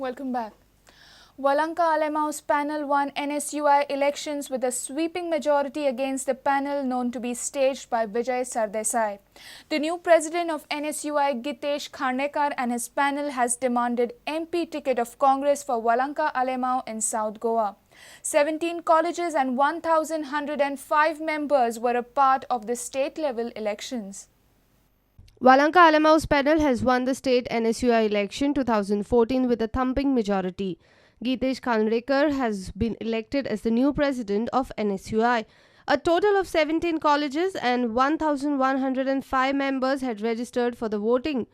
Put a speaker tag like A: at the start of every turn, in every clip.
A: Welcome back. Valanka Alemao's panel won NSUI elections with a sweeping majority against the panel known to be staged by Vijay Sardesai. The new president of NSUI, Gitesh Khandekar, and his panel has demanded MP ticket of Congress for Valanka Alemao in South Goa. 17 colleges and 1,105 members were a part of the state-level elections.
B: Valanka Alemao's panel has won the state NSUI election 2014 with a thumping majority. Gitesh Khandekar has been elected as the new president of NSUI. A total of 17 colleges and 1,105 members had registered for the voting.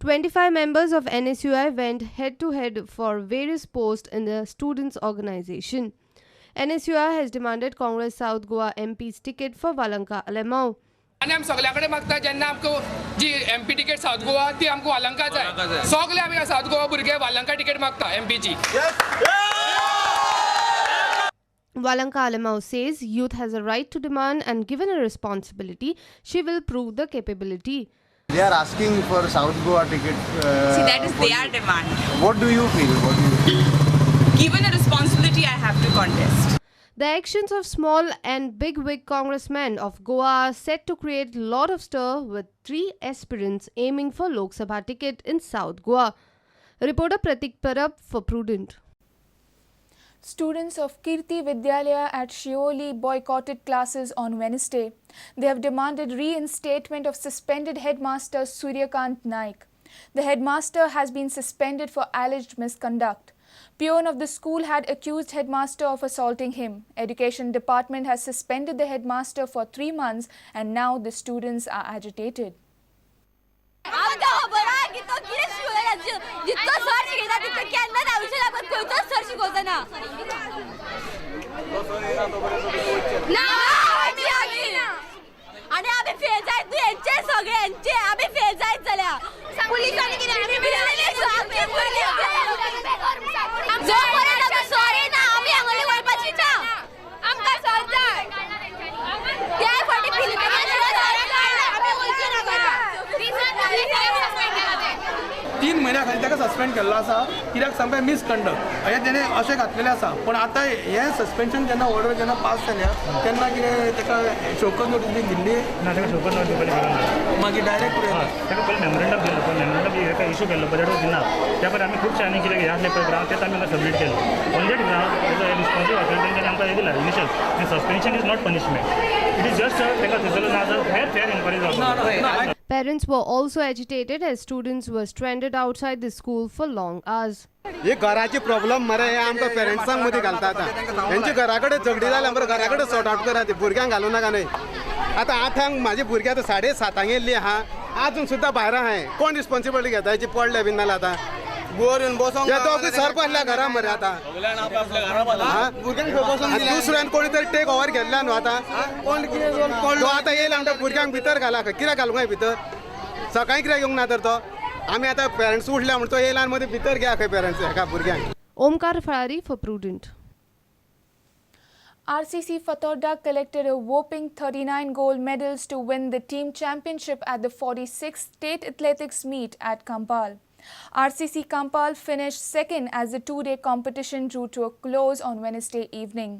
B: 25 members of NSUI went head-to-head for various posts in the students' organization. NSUI has demanded Congress South Goa MP's ticket for Valanka Alemao.
C: आनी आमी सगळ्या कडेन मागता जेन्ना आमकां जी MP ticket south Goa ती आमकां वालंका जाय. सगळे आमी सावथ गोवा भुरगे वालंका टिकेट मागता एमपीची.
B: Valanka Alemao says youth has a right to demand and given a responsibility, she will prove the capability.
D: They are asking for South Goa ticket.
E: See, that is their demand.
D: What do you feel? What do you feel?
E: Given a responsibility, I have to contest.
B: The actions of small and big wig congressmen of Goa are set to create a lot of stir with three aspirants aiming for Lok Sabha ticket in South Goa. Reporter Pratik Parab for Prudent.
A: Students of Kirti Vidyalaya at Shioli boycotted classes on Wednesday. They have demanded reinstatement of suspended headmaster Suryakant Naik. The headmaster has been suspended for alleged misconduct. Peon of the school had accused headmaster of assaulting him. Education department has suspended the headmaster for 3 months and now the students are agitated.
F: तीन म्हयन्या खातीर ताका suspend केल्लो आसा कित्याक सामकें misconduct अशें तेणें अशें घातलेलें आसा. पूण आतां हें सस्पेन्शन जेन्ना ऑर्डर जेन्ना पास जाल्या तेन्ना कितें ताका शोकॉज नोटीस बी दिल्ली
G: ना? ताका शोकॉज नोटीस पयलीं दिवंक
F: मागीर डायरेक्ट
G: ताका पयलीं मेमोरेंडम दिल्लो, पण मेमोरेंडम ताका इशू केल्लो बजेट दिना. त्या पयर आमी खुबशे आनी कितें हें आसलें पळय ग्रावंड तेच आमी सबमीट केलें. ऑन that ground तेजो रिस्पोन्सीव आसलें तेंच्यांनी आमकां हें दिला initial. Suspension is not punishment, it is just ताका थंयसर ना जाल्यार फेर एनक्वायरी जावपाक.
B: Parents were also agitated as students were stranded outside the school for long hours.
D: हे घराची प्रॉब्लम मरे हे आमकां पेरंट्सांक मदीं घालता आतां. हेंचे घरा कडेन झगडी जाल्या मरे घरा कडेन सॉर्ट आवट करा, भुरग्यांक घालूं नाका न्हय. आतां 8 म्हाजी भुरगीं आतां 7:30 येयल्ली आहा, आजून सुद्दां भायर आहाय. कोण रिस्पॉन्सिबिलिटी घेता हेची? पडले बीन जाल्यार आतां दोगूय सर पडल्या घरा मरे आतां. दुसऱ्यान कोणी तरी टेक ओवर घेतल्या न्हू आतां. तो आतां येयला म्हणटा भुरग्यांक भितर घाला, कित्याक घालूंक जाय भितर? सकाळीं कित्याक येवंक ना तर तो? आमी आतां पेरंट्स उठल्या म्हण तो येयला आनी मदीं भितर घेया खंय पेरंट्स हेका भुरग्यांक.
B: Omkar Falari for Prudent.
A: RCC Fatorda collected a whopping 39 gold medals to win the team championship at the 46th State Athletics Meet at Kampal. RCC Kampal finished second as the two-day competition drew to a close on Wednesday evening.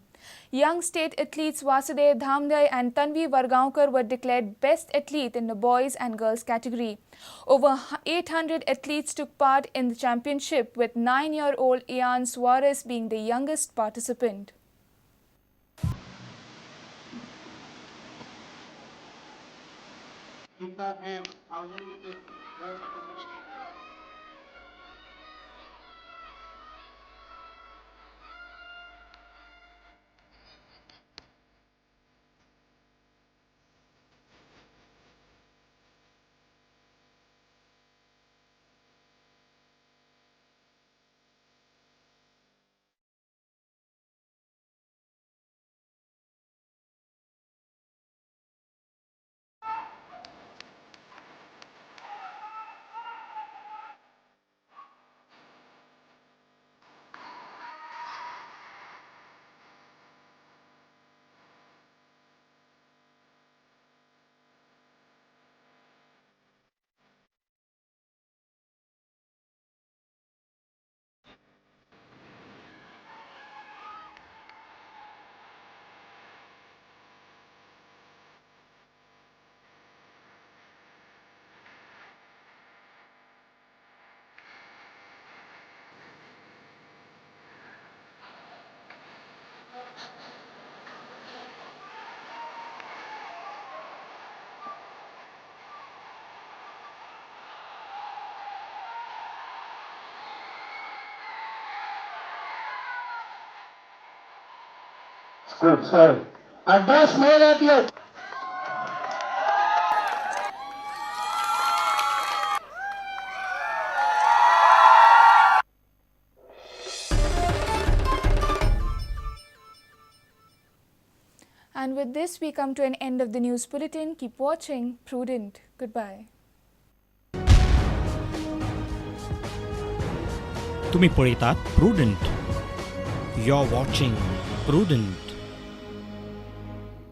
A: Young state athletes Vasudev Dhamdai and Tanvi Vargaonkar were declared best athlete in the boys and girls category. Over 800 athletes took part in the championship, with 9-year-old Ian Suarez being the youngest participant.
H: Good, sorry. And best male athlete.
A: And with this, we come to an end of the news bulletin. Keep watching Prudent. Goodbye.
I: तुम्ही पळयतात Prudent. You are watching Prudent.